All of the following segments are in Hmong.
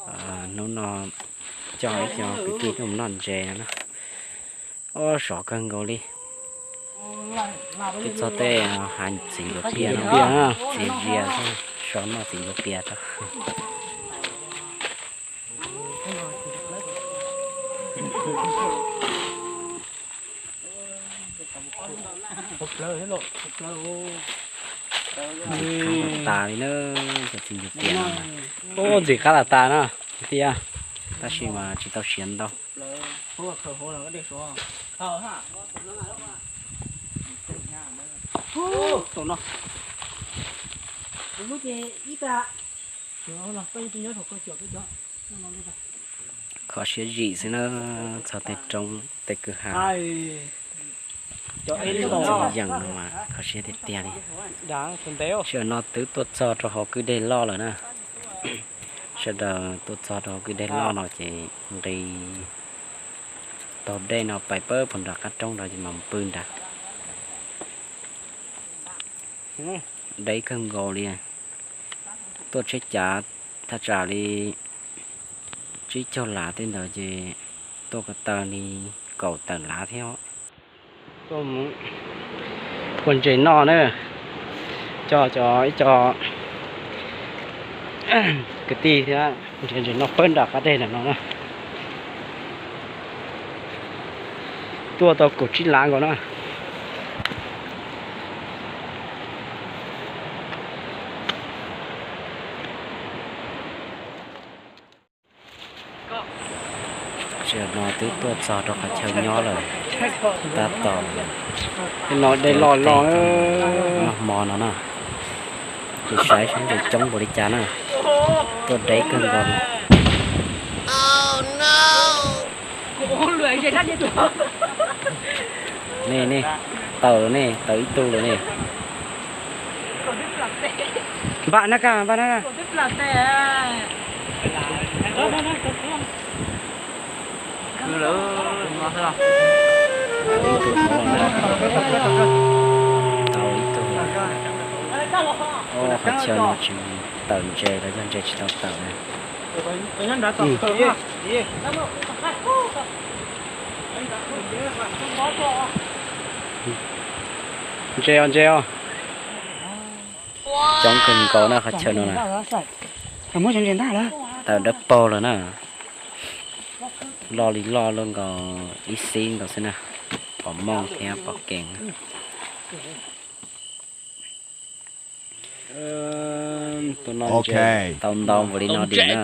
Hnub no coj ib co kwv tij tuaj mus noj ntses no na. Ob, sov kawg nkaus li. Twb txog tej hav txiv ncuav pias no, txiv zias xwb, sov noj txiv ncuav pias rau. Ntxim qab tas li na, cov txiv ncuav pias no. Ub, ntxim qab tas tas na, tiag, tab sis mas tsis tau siav ntau. Kho siab zim xwb na, txog tej roob tej kwj ha, txoj yeem no mas kho siab tiag tiag li. Sij hawm no twb tuaj txog rau hauv kwj deg loj lawm na. Sawv daws tuaj txog rau hauv kwj deg loj no ces nqis taug dej no pais pab puag nram qab roob nrad ces mam pw nrad. Deb kawg nkaus li. Tuaj tsheb cav thaj tsam li tsib caug lav tej ntawd ces tuaj ko taw li kaum tawm lav thiab. Ua ntses noj na, coj cov ib co kwv tij thiab nrhiav ntses noj pab nram qab dej ntawm no na. Tuaj tau kaum tsib lav nkaus na. Tam sim no twb tuaj txog rau qhov chaw nyob lawm. Tab tom no dej loj loj, noj hmo no na. Ces saib seb ntses coob npaum li cas na. Tuaj deb kawg nkaus li. Nej, nej, tawm lawm ne, tawm ib tug lawm ne. Npaj na kaj, npaj na kaj. Tau ib tug. Qhov chaw no tsis tawm ntses los yog ntses tsis tau tawm na. Ntses os, ntses os. Coob kawg nkaus na qhov chaw no na. Tawm dawb paug lawm na. Loj li loj luaj nkaus ib xib nkaus xwb na. Pom mooj thiab pom kees. Tus no ntses tau ntau npaum li no diam na.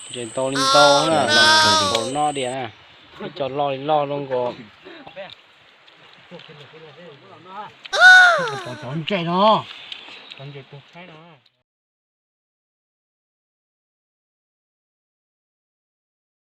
Ntses ntau li ntau na, npaum no diam na. Ib co loj li loj luaj nkaus. Cov ntses no, cov ntses tus khaib no.